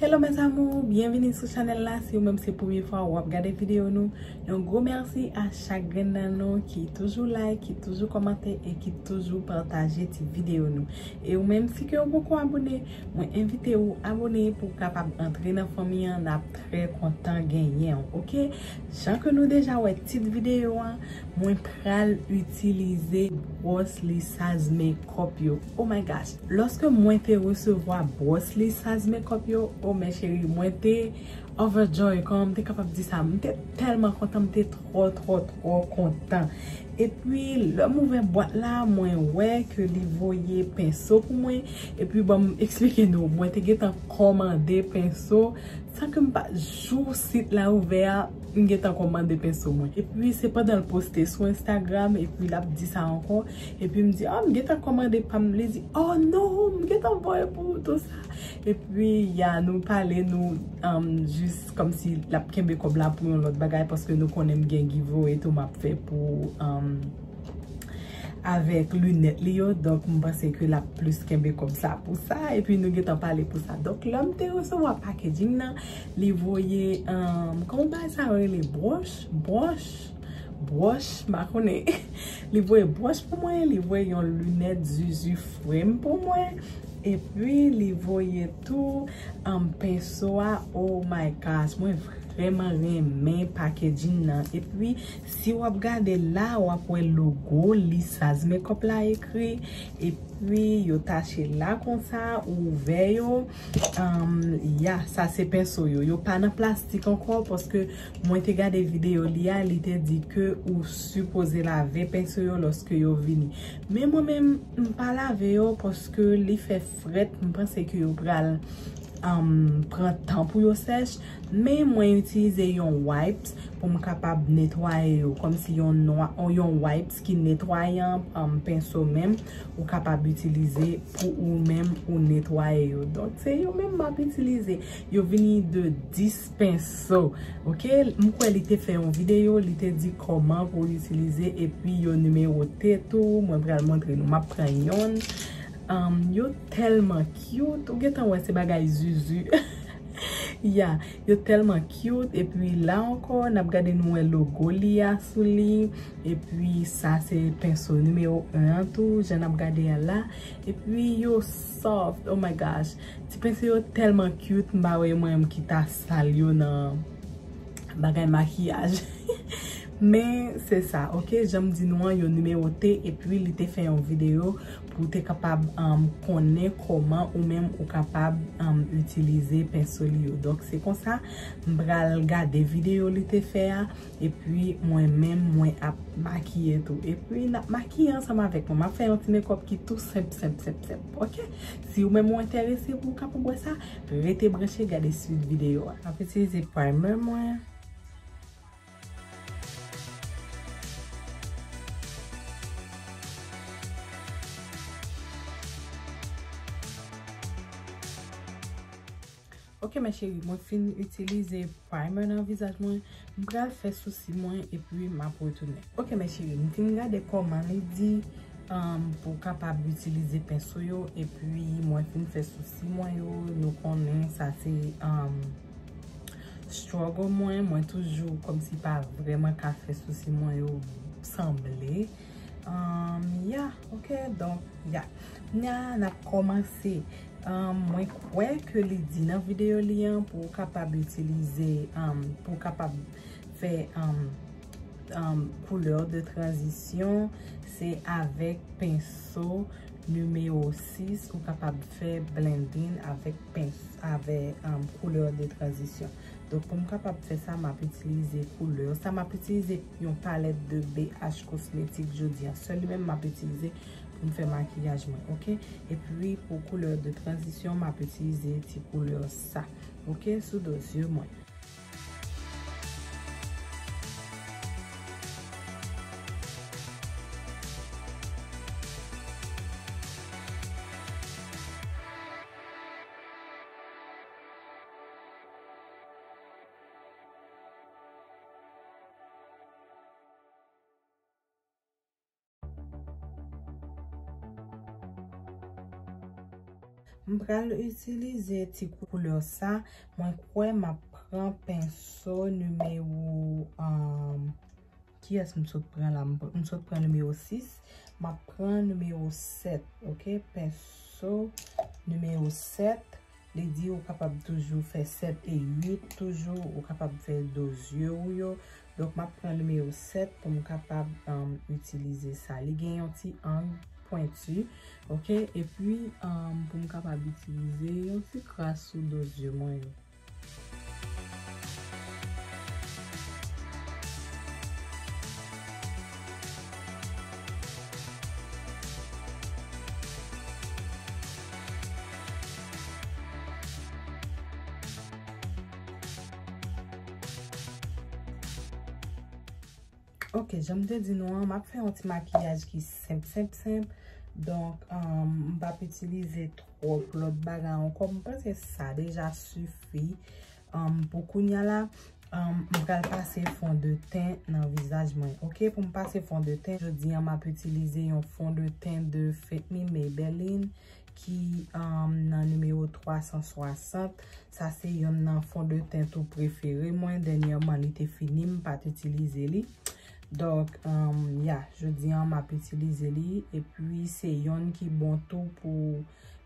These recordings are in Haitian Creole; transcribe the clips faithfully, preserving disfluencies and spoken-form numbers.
Hello mes amours, byenvini sou chanèl la. Si ou menm se premye fwa w ap gade videyo nou, yon gwo mèsi a chak grenn nan nou ki toujou like, ki toujou kòmante e ki toujou pataje ti videyo nou. E ou menm, si ke ou poko abone, mwen envite ou abone pou w kapab antre nan fanmi an, n ap trè kontan genyen w, oke? Jan ke nou deja wè tit videyo an, mwen pral itilize bwòs lisaj makeup yo. Oh my gosh! Lòske mwen te resevwa bwòs lisaj makeup yo, oh mes chéries, mwen te overjoy, kòman m te kapab di sa? M te tèlman kontan, m te twò, twò, twò kontan. Epi, lè m ouvè bwat la, mwen wè ke li voye penso pou mwen. Epi, ban m eksplike nou, mwen te gentan kòmande penso. San ke m pa t jou sit la ouvè a, m gentan kòmande penso mwen. Epi, se pandan l poste sou Instagram, epi l ap di sa ankò. Epi, m di, ah, m gentan kòmande pa m. Li di, oh non, m gentan voye pou ou tou sa. Epi, ya, nou pale, nou, um, jis kòmsi l ap kenbe kòb la pou yon lòt bagay, paske nou konnen m gen giveaway tou m ap fè pou, um, avèk linèt li yo. Donk, m panse ke l ap plis kenbe kòb sa pou sa. Epi, nou gentan pale pou sa. Donk, lè m te resevwa packaging nan, li voye, um, kòman bagay sa yo rele? Bwòch? Bwòch? Bwòch? M pa konnen. Li voye bwòch pou mwen, li voye yon linèt Zuzu frame pou mwen. Epi, li voye tou, um, penso a. Oh my gosh, mwen vrèman renmen packaging nan. Epi, si w ap gade la, w ap wè logo lisaj makeup la ekri. Epi, yo tache la konsa, ou ouvè yo. Um, ya, sa se penso yo. Yo pa nan plastik ankò, paske mwen te gade videyo li a, li te di ke ou sipoze lave penso yo lòske yo vini. Men mwen menm, m pa lave yo paske li fè frèt, m panse ke yo pral, um, pran tan pou yo sèch. Men mwen itilize yon wipes pou m kapab netwaye yo, kòmsi yon nwa-, yon wipes ki netwayan, um, penso menm, ou kapab itilize pou ou menm ou netwaye yo. Donk, se yo menm m ap itilize. Yo vini de dis penso. Oke, m kwè li te fè yon videyo, li te di kòman pou itilize, epi yo nimewote tou. Mwen pral montre nou, m ap pran yonn. Um, yo tèlman cute, ou gentan wè se bagay Zuzu. Ya, yo tèlman cute, epi la ankò, n ap gade nou wè logo li a sou li, epi sa se penso nimewo en an tou, jan n ap gade a la, epi yo soft, oh my gosh, ti penso yo tèlman cute, m pa wè mwen menm ki ta sal yo nan bagay makiyaj. Men, se sa, oke? Jan m di nou an, yo nimewote, epi li te fè yon videyo pou w te kapab, um, konnen kòman ou menm ou kapab, um, itilize penso li yo. Donk, se konsa, m pral gade videyo li te fè a, epi mwen menm, mwen ap makiye tou. Epi, n ap makiye ansanm avèk mwen. M ap fè yon ti makeup ki tou senp, senp, senp, senp, oke? Si ou menm ou enterese pou w kapab wè sa, rete branche gade swit videyo a. M ap itilize primer mwen. Ok, mes chéries, mwen fin itilize primer nan vizaj mwen. M pral fè sousi mwen epi m ap retounen. Ok, mes chéries, m fin gade kòman li di, um, pou w kapab itilize penso yo, epi mwen fin fè sousi mwen yo. Nou konnen sa se, um, struggle mwen. Mwen toujou kòmsi pa vrèman ka fè sousi mwen yo sanble. Um, ya, ok, donk, ya. Nya, n ap kòmanse. Um, mwen kwè ke li di nan videyo li an pou w kapab itilize, um, pou w kapab fè, um, um, koulè de tranzisyon, se avèk penso nimewo sis ou kapab fè blending avèk pens-, avèk, um, koulè de tranzisyon. Donk, pou m kapab fè sa, m ap itilize koulè. Sa m ap itilize yon palèt de B H Cosmetics jodi a. Sèl li menm m ap itilize pou m fè makiyaj mwen, ok? Epi, pou koulè de tranzisyon, m ap itilize ti koulè sa, ok? Sou do zye mwen. M pral itilize ti koulè sa. Mwen kwè m ap pran penso nimewo, um, kiyès m sot pran la? M pr-, m sot pran nimewo sis. M ap pran nimewo sèt, ok? Penso nimewo sèt. Li di ou kapab toujou fè sèt e uit toujou, ou kapab fè do zye ou yo. Donk, m ap pran nimewo sèt pou m kapab, um, itilize sa. Li gen yon ti ang pwenti, ok? Epi, um, pou m kapab itilize yon ti kras sou do zye mwen yo. Ok, jan m te di nou an, m ap fè yon ti makiyaj ki senp, senp, senp. Donk, um, m p ap itilize twòp lòt bagay ankò. M panse sa deja sifi, um, pou kounya la. Um, m pral pase fondeten nan vizaj mwen. Ok, pou m pase fondeten, jodi an m ap itilize yon fondeten de Fit Me Maybelline ki, um, nan nimewo twa san swasant. Sa se yonn nan fondeten tou prefere mwen. Dènyèman, li te fini, m pa t itilize li. Donk, um, ya, jodi an, m ap itilize li. Epi, se yonn ki bon tou pou,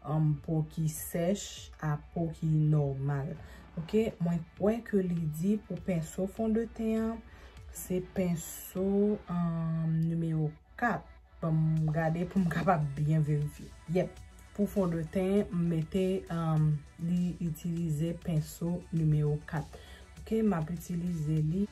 um, po ki sèch a po ki nòmal. Ok, mwen kwè ke li di pou penso fondeten an, se penso, um, nimewo kat. Ban m gade pou m kapab byen verifye. Yèp. Pou fondeten, m mete, um, li itilize penso nimewo kat. Ok, m ap itilize li.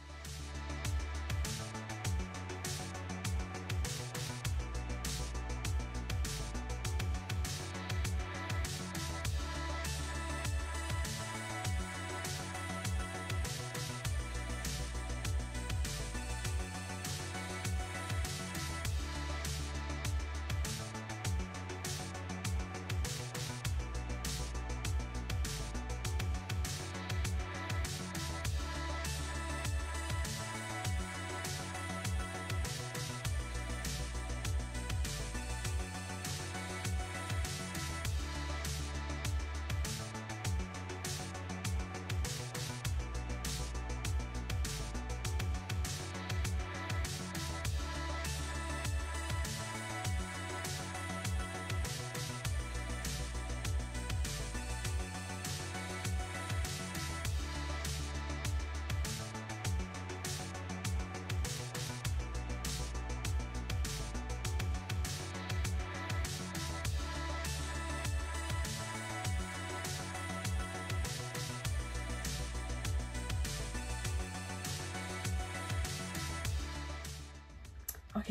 Ok.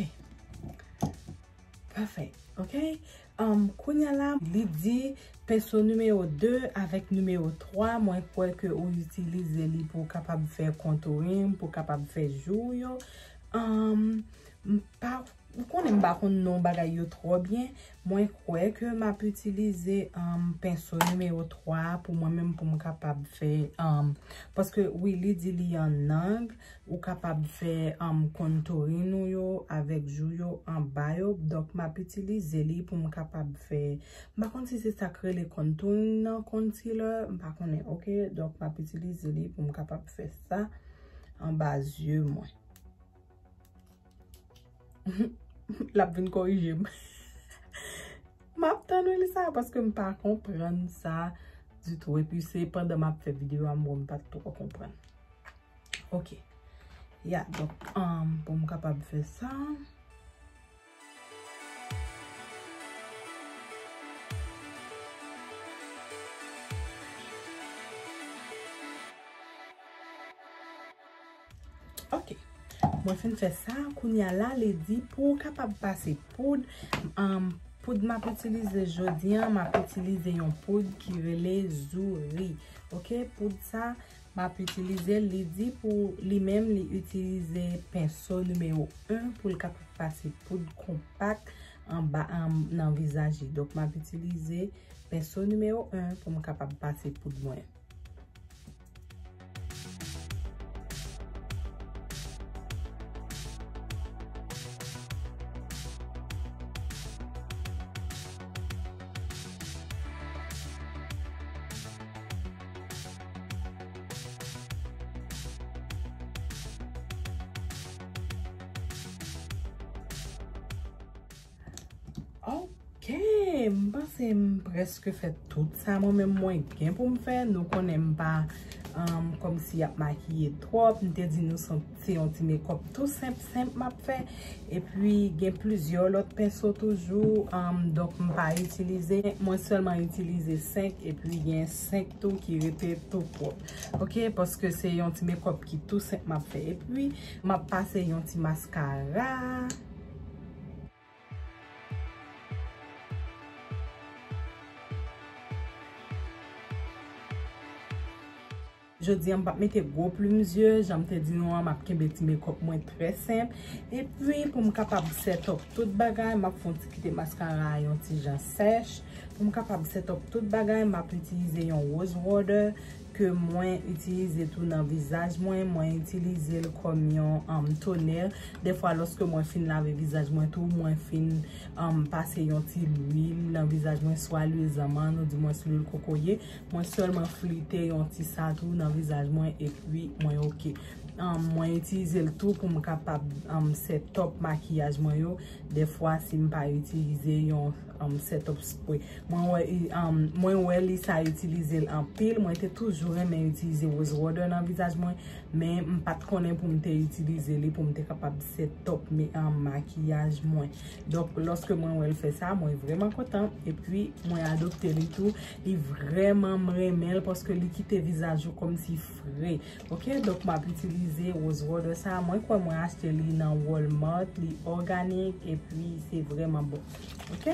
Pafè. Ok. Um, kounya la, li di penso nimewo de avèk nimewo twa. Mwen kwè ke ou itilize li pou w kapab fè contouring, pou w kapab fè jou w yo. Um, m pa, ou konnen m pa konn non bagay yo twò byen. Mwen kwè ke m ap itilize, um, penso nimewo twa pou mwen menm pou m kapab fè, um, paske wi, li di li an ang, ou kapab fè, um, contouring ou yo avèk jou yo anba yo. Donk, m ap itilize li pou m kapab fè, m pa konn si se sa k rele contouring nan, concealer, m pa konnen, ok? Donk, m ap itilize li pou m kapab fè sa anba zye mwen. L ap vin korije m. M ap tann wi li sa, paske m pa konprann sa ditou. Epi se pandan m ap fè videyo a, m wè m pa t twò konprann. Ok. Ya, donk, um, pou m kapab fè sa. Ok. Mwen fin fè sa, kounya la, li di pou w kapab pase poud, um, poud m ap itilize jodi an, m ap itilize yon poud ki rele Zouri. Ok, poud sa, m ap itilize, li di pou li menm, li itilize penso nimewo en pou l kapab pase poud konpak anba, an, nan vizaj li. Donk, m ap itilize penso nimewo en pou m kapab pase poud mwen. Ok, m panse m prèske fè tout sa mwen menm mwen gen pou m fè. Nou konnen m pa um, kòmsi ap makiye twòp. M te di nou se se yon ti mekòp tou senp senp m ap fè. Epi gen plizyè lòt penso toujou. Um, donk m pa itilize, mwen sèlman itilize senk epi gen senk tou ki rete tou pwòp. Ok, paske se yon ti mekòp ki tou senp m ap fè. Epi m ap pase yon ti maskara. Jodi a m p ap mete gwo plim zye, jan m te di nou an, m ap kenbe ti mekòp mwen trè senp. Epi pou m kapab set up tout bagay, m ap fè yon ti kite maskara a yon ti jan sèch. Pou m kapab set up tout bagay, m ap itilize yon rose water ke mwen itilize tou nan vizaj mwen. Mwen itilize l kòm yon um, toner. Dèfwa lòske mwen fin lave vizaj mwen tou, mwen fin um, pase yon ti lwil nan vizaj mwen, swa lwil zanmann oudimwens lwil kokoye. Mwen sèlman flite yon ti sa tou nan vizaj mwen epi mwen ok. Um, mwen itilize l tou pou m kapab um, set up makiyaj mwen yo. Dèfwa si m pa itilize yon um, set up spray. Mwen wè, um, mwen wè li sa itilize l anpil. Mwen te toujou renmen itilize rose water nan vizaj mwen, men m pa t konnen pou m te itilize li pou m te kapab set up me, um, makiyaj mwen. Donk, lòske mwen wè l fè sa, mwen vrèman kontan. Epi, mwen adopte li tou. Li vrèman, m renmen l paske li kite vizaj ou kòmsi fre. Ok, donk m ap itilize rose water sa. Mwen kwè mwen achte li nan Walmart, li òganik epi se vrèman bon. Ok.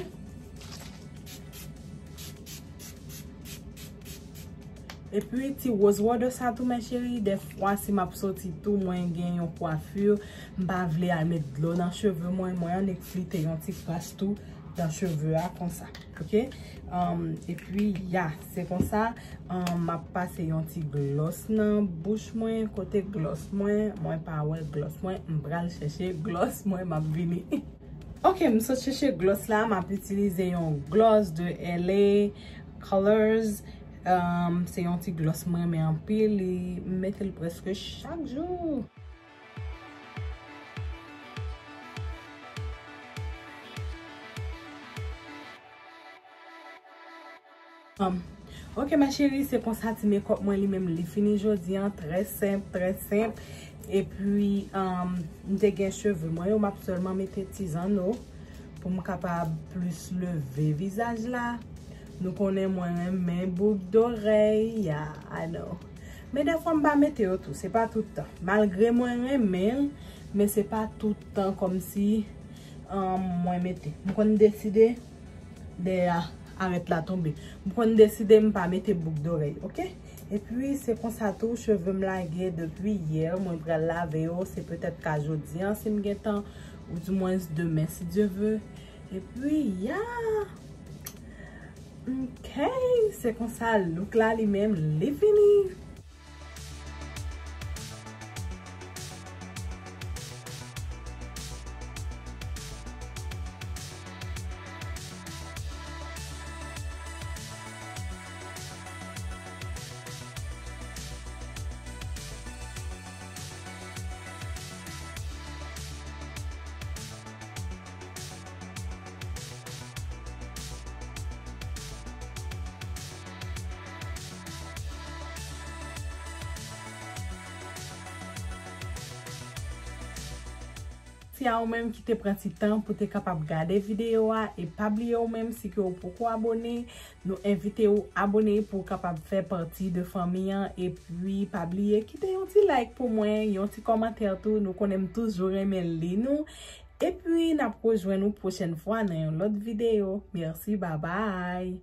Epi ti rose water sa tou, mes chéries, dèfwa si m ap soti tou, mwen gen yon kwafi, m pa vle al met dlo nan cheve mwen, mwen annik flite yon ti kras tou nan cheve a konsa. Ok. Um, epi ya, se konsa. Um, m ap pase yon ti gloss nan bouch mwen. Kote gloss mwen? Mwen pa wè gloss mwen. M pral chèche gloss mwen, m ap vini. Ok, m sot chèche gloss la. M ap itilize yon gloss de L A Colors. Um, se yon ti gloss mwen renmen anpil. Li, m mete l prèske chak jou. Um, ok, ma chérie, se konsa ti mekòp mwen li menm li fini jodi an. Trè senp, trè senp. Epi, um, m te gen cheve mwen yo, m ap sèlman mete ti zanno pou m kapab plis leve vizaj la. Nou konnen mwen renmen bouk dorèy, ya, I know. Men dèfwa m pa mete yo tou, se pa tout tan. Malgre mwen renmen l, men se pa tout tan kòmsi, um, mwen mete. M konn deside dèyè arèt la tonbe. M konn deside m pa mete bouk dorèy, ok? Epi se konsa tou cheve m lage depi yè, mwen pral lave yo, se petèt ka jodi an si m gen tan, oudimwens demen si Dye ve. Epi ya! Ok, se konsa look la li menm li fini. Mèsi a ou menm ki te pran ti tan pou te kapab gade videyo a, e pa bliye ou menm si ke ou poko abone, nou envite ou abone pou ou kapab fè pati de fanmi an, epi pa bliye kite yon ti like pou mwen, yon ti kòmantè tou, nou konnen m toujou renmen li nou. Epi n ap rejwenn ou pwochèn fwa nan yon lòt videyo. Mèsi, babay!